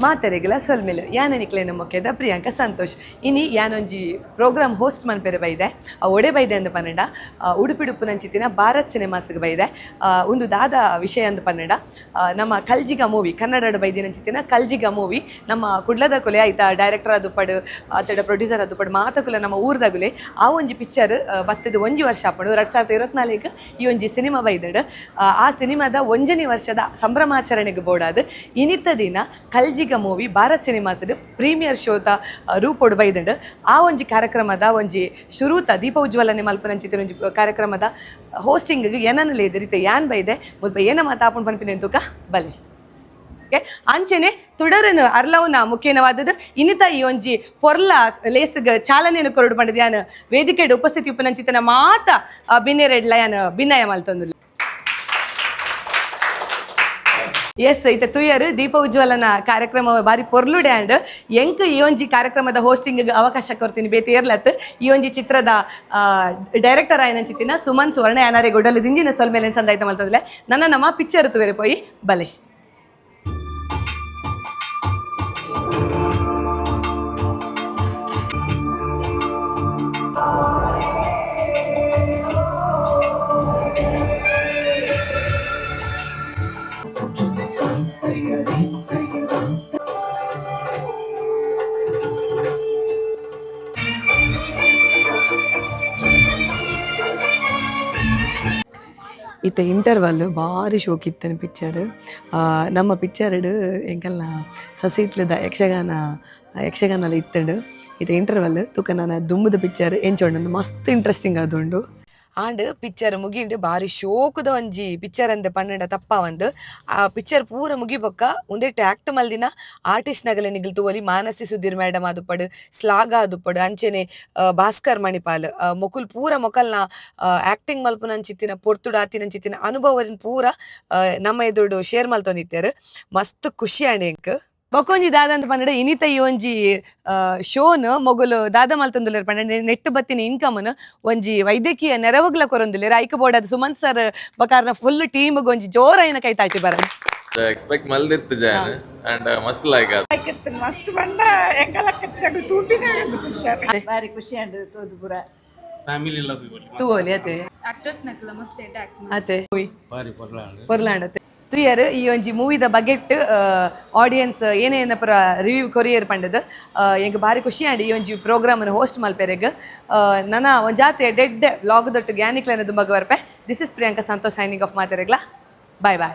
ಮಾತೆರೆಗ್ಲ ಸೊಲ್ಮೆಲು. ಯಾನ ನಿಕ್ಲೆನ ಮೊಕ್ಕೆದ ಪ್ರಿಯಾಂಕ ಸಂತೋಷ್. ಇನಿ ಯಾನೊಂಜಿ ಪ್ರೋಗ್ರಾಮ್ ಹೋಸ್ಟ್ ಮನ್ಪೆರೆ ಬೈದೆ. ಒಡೆ ಬೈದೆ ಅಂದ್ ಪನ್ನಡ, ಉಡುಪಿಡುಪ್ಪುನಂಚಿತ್ತಿನ ಭಾರತ್ ಸಿನಿಮಾಸ್ಗ್ ಬೈದೆ. ಉಂದು ದಾದ ವಿಷಯ ಅಂದ್ ಪನ್ನಡ, ನಮ್ಮ ಕಲ್ಜಿಗ ಮೂವಿ, ಕನ್ನಡಡ್ ಬೈದಿನಂಚಿತ್ತಿನ ಕಲ್ಜಿಗ ಮೂವಿ ನಮ್ಮ ಕುಡ್ಲದ ಕೊಲೆ ಆಯ್ತಾ. ಡೈರೆಕ್ಟರ್ ಆದುಪ್ಪಡು ಅತ್ತಡ ಪ್ರೊಡ್ಯೂಸರ್ ಆದುಪ್ಪಡು ಮಾತಕುಲ ನಮ್ಮ ಊರ್ದಗುಲೆ. ಆ ಒಂಜಿ ಪಿಕ್ಚರ್ ಬತ್ತದ ಒಂಜಿ ವರ್ಷ ಆಪುಂಡು. 2024ಕ್ ಈ ಒಂಜಿ ಸಿನಿಮಾ ಬೈದಡ್. ಆ ಸಿನಿಮಾದ ಒಂಜನೇ ವರ್ಷದ ಸಂಭ್ರಮಾಚರಣೆಗೆ ಬೋಡಾದ್ ಇನಿತ ದಿನ ಕಲ್ಜಿಗ ಮೂವಿ ಭಾರತ್ ಸಿನಿಮಾಸ್ ಪ್ರೀಮಿಯರ್ ಶೋತ ರೂಪೊಡು ಬೈದಂಡ್. ಆ ಒಂಜಿ ಕಾರ್ಯಕ್ರಮದ ಒಂಜಿ ಶುರೂತ ದೀಪ ಉಜ್ವಲನೆ ಮಲ್ಪನಂಚಿತ್ತಿನ ಒಂಜಿ ಕಾರ್ಯಕ್ರಮದ ಹೋಸ್ಟಿಂಗ್ ಏನನ್ನ ಲೇದ ಯಾನ್ ಬೈದೆ. ಮುಲ್ಪ ಏನ ಮಾತಾಪುಂಡು ಪನ್ಪಿನ ತುಕ ಬಲೆ. ಓಕೆ, ಅಂಚೆನೆ ತುಡರನು ಅರ್ಲವುನ ಮುಖ್ಯನವಾದದ್ದು ಇನ್ನಿತ ಈ ಒಂಜಿ ಪೊರ್ಲ ಲೇಸ್ಗ್ ಚಾಲನೆಯನ್ನು ಕೊರಡು ಪಂಡದ್ ಯಾನ್ ವೇದಿಕೆಡ್ ಉಪಸ್ಥಿತಿ ಉಪ್ಪುನಂಚಿತ್ತಿನ ಮಾತ ಬಿನ್ನೆರೆಡ್ಲ ಯಾನ್ ಬಿನ್ನಯ ಮಲ್ತೊಂದುಲ್ಲೆ. ಎಸ್, ಇತ್ತೆ ತುಯರ್ ದೀಪ ಉಜ್ವಲನ ಕಾರ್ಯಕ್ರಮ ಬಾರಿ ಪೊರ್ಲುಡೆ ಅಂಡ್. ಎಂಕ್ ಈ ಒಂಜಿ ಕಾರ್ಯಕ್ರಮದ ಹೋಸ್ಟಿಂಗ್ ಅವಕಾಶ ಕೊರ್ತೀನಿ ಬೇತೆ ಏರ್ಲತ್, ಈ ಒಂಜಿ ಚಿತ್ರದ ಡೈರೆಕ್ಟರ್ ಆಯ್ನಂಚಿತ್ತಿನ ಸುಮನ್ ಸುವರ್ಣ ಯಾನಾರೆ ಗುಡಲ್ ದಿಂಜಿನ ಸೊಲ್ಮೆಲೆನ್ ಸಂದಾಯ್ತ ಮಲ್ತೊಂದುಲ್ಲೆ. ನನ್ನ ನಮ್ಮ ಪಿಕ್ಚರ್ ತೂವೆರೆ ಪೋಯಿ ಬಲೆ. ಇತ್ತೆ ಇಂಟರ್ವಲ್. ಭಾರಿ ಶೋಕಿತ್ತನ ಪಿಕ್ಚರ್. ನಮ್ಮ ಪಿಕ್ಚರ್ಡ್ ಎಂಕಲ್ನ ಸಸೀತ್ಲದ ಯಕ್ಷಗಾನ, ಯಕ್ಷಗಾನಲ ಇತ್ತಂಡು. ಇತ್ತೆ ಇಂಟರ್ವಲ್. ತುಕ ನನ್ನ ದುಮ್ಮದ ಪಿಕ್ಚರ್ ಎಂಚ ಉಂಡು, ಮಸ್ತ್ ಇಂಟ್ರೆಸ್ಟಿಂಗ್ ಆದುಂಡು. ಆಂಡ್ ಪಿಕ್ಚರ್ ಮುಗಿಂಡು. ಬಾರಿ ಶೋಕುದ ಒಂಜಿ ಪಿಕ್ಚರ್ ಅಂದ್ ಪನ್ನಡ ತಪ್ಪಾವಂದ್. ಆ ಪಿಕ್ಚರ್ ಪೂರ ಮುಗಿಬೊಕ್ಕ ಉಂದೆಟ್ ಆಕ್ಟ್ ಮಲ್ದಿನ ಆರ್ಟಿಸ್ಟ್ ನಗಲೆ ನಿಗಲ್ ತೂವೊಲಿ. ಮಾನಸಿ ಸುಧೀರ್ ಮೇಡಮ್ ಆದುಪ್ಪಡು, ಶ್ಲಾಘ ಆದುಪ್ಪಡು, ಅಂಚೆನೆ ಭಾಸ್ಕರ್ ಮಣಿಪಾಲ್ ಮೊಕುಲ್ ಪೂರ ಮೊಕಲ್ನ ಆಕ್ಟಿಂಗ್ ಮಲ್ಪುನಂಚಿತ್ತಿನ ಪೊರ್ತುಡು ಆತಿನಂಚಿತ್ತಿನ ಅನುಭವನ್ ಪೂರ ನಮ್ಮ ಎದುರುಡು ಶೇರ್ ಮಲ್ತೊಂದಿತ್ತೆರ್. ಮಸ್ತ್ ಖುಷಿ ಆಂಡ್ ಎಂಕ್. ಬೊಕೊಂಜಿ ದಾದಂತ ಪಂಡ, ಇನಿತ ಈ ಒಂಜಿ ಶೋನ್ ಮೊಗುಲು ದಾದ ಮಲ್ತೊಂದುಲ್ಲೆರ್ ಪಂಡ, ನೆಟ್ ಬತ್ತಿನ ಇನ್ಕಮ್ನ್ ಒಂಜಿ ವೈದ್ಯಕೀಯ ನೆರವುಗ್ಲ ಕೊರೊಂದುಲ್ಲೆರ್. ಐಕ್ ಬೋಡಾದ್ ಸುಮಂತ್ ಸರ್ ಬೊಕ ಫುಲ್ ಟೀಮ್ ಒಂಜಿ ಜೋರಾಯಿನ ಕೈ ತಾಟಿ ಬರಡ್. ಎಕ್ಸ್ಪೆಕ್ಟ್ ಮಲ್ದಿತ್ತು ಜಾನ್ ಅಂಡ್ ಮಸ್ತ್ ಲೈಕ್ ಆತ್. ಲೈಕ್ ಮಸ್ತ್ ಬಂಡ ಎಂಕಲಕ್ಕ ತೂಪಿನ ಪಿಕ್ಚರ್. ಬಾರಿ ಖುಷಿ ಅಂಡ್ ತೂದು ಪೂರ. ಫ್ಯಾಮಿಲಿ ಎಲ್ಲ ತೂವೊಲಿ. ತೂವೊಲಿ ಅತೆ. ಆಕ್ಟರ್ಸ್ ನಕಲ ಮಸ್ತ್ ಎಡ್ಡೆ ಆಕ್ಟ್. ಅತೆ. ಬಾರಿ ಪೊರ್ಲಾಂಡ್. ಪೊರ್ಲಾಂಡ್ ಅತೆ. ತುಯರ್ ಈ ಒಂಜಿ ಮೂವಿದ ಬಗೆಟ್ ಆಡಿಯನ್ಸ್ ಏನೇನ ಪುರ ರಿವ್ಯೂ ಕೊರಿಯರ್ ಪಂಡದ್. ಎಂಕ್ ಬಾರಿ ಖುಷಿ ಆಂಡ್ ಈ ಒಂಜಿ ಪ್ರೋಗ್ರಾಮ್ ಹೋಸ್ಟ್ ಮಲ್ಪೆರೆಗ್. ನನ ಒಂಜಾತೆ ಡೆಡ್ ವ್ಲಾಗ್ ದೊಟ್ಟು ಗ್ಯಾನಿಕ್ಲೆನ ದುಂಬಗ್ ಬರ್ಪೆ. This is Priyanka Santosh signing off. ಮಾತೆರೆಗ್ಲ bye bye.